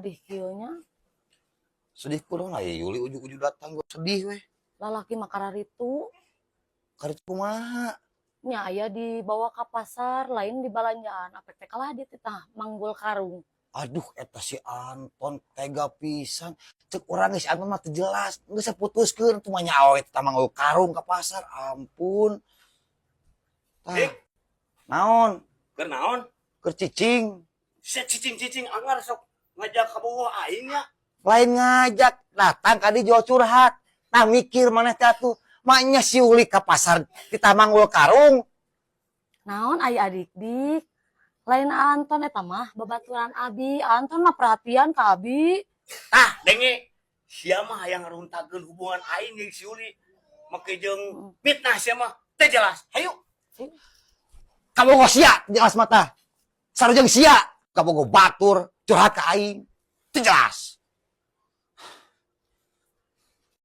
Sedih kieu nya. Sedih kunaon lah ya, Yuli ujug-ujug datang gua sedih weh. Lalaki mah kararitu. Kararitu kumaha? Nya aya dibawa ka pasar, lain di balanjaan. Apek teh kalah dititah manggul karung. Aduh, eta si Anton tega pisan. Cek urang geus si Anton mah teu jelas. Geus saputuskeun tuh mah nya awewe teh manggul karung ka pasar. Ampun. Tah. Eh. Naon? Keur naon? Keur cicing. Sia cicing-cicing anggar sok ngajak ka bawah aing nya. Lain ngajak, datang ka dieu jual curhat. Nah, mikir maneh teh atuh. Maknya si Uli ka pasar dititah manggul karung. Naon aya adik dik? Lain Anton eta mah babaturan Abi. Anton mah perhatian ka Abi. Tah, denge. Sia mah hayang ngaruntakeun hubungan aing jeung si Uli. Make jeung fitnah sia mah teu jelas. Hayu. Kabogo sia jelas mata. Sareng sia kabogo batur curhat ka aing. Teu jelas.